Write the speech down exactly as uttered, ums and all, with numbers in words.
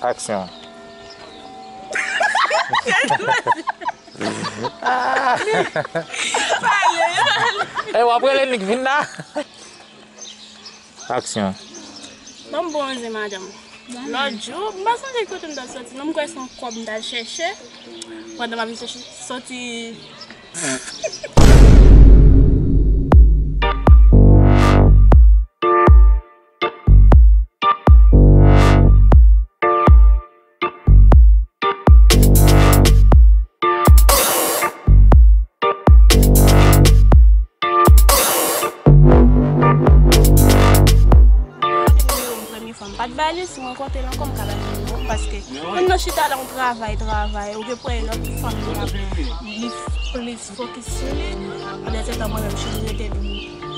Aksyon. Ah! E w ap rele Nick vin la? Aksyon. Ban m bronze, madanm. Lòt jou, m pa sonje kote m t al soti. Non, m kwè se yon kòb m t al chèche. Pandan m ap chèche soti. Premye fwa m pa t bay li, si mwen rankontre l ankò, m ka bay li nimewo m, paske moun nan chita la, yon travay, travay, ou gen pou wè lòt fanm ki ap li plis fokis sou li, pandan se tan mwen menm, m chita rete dou.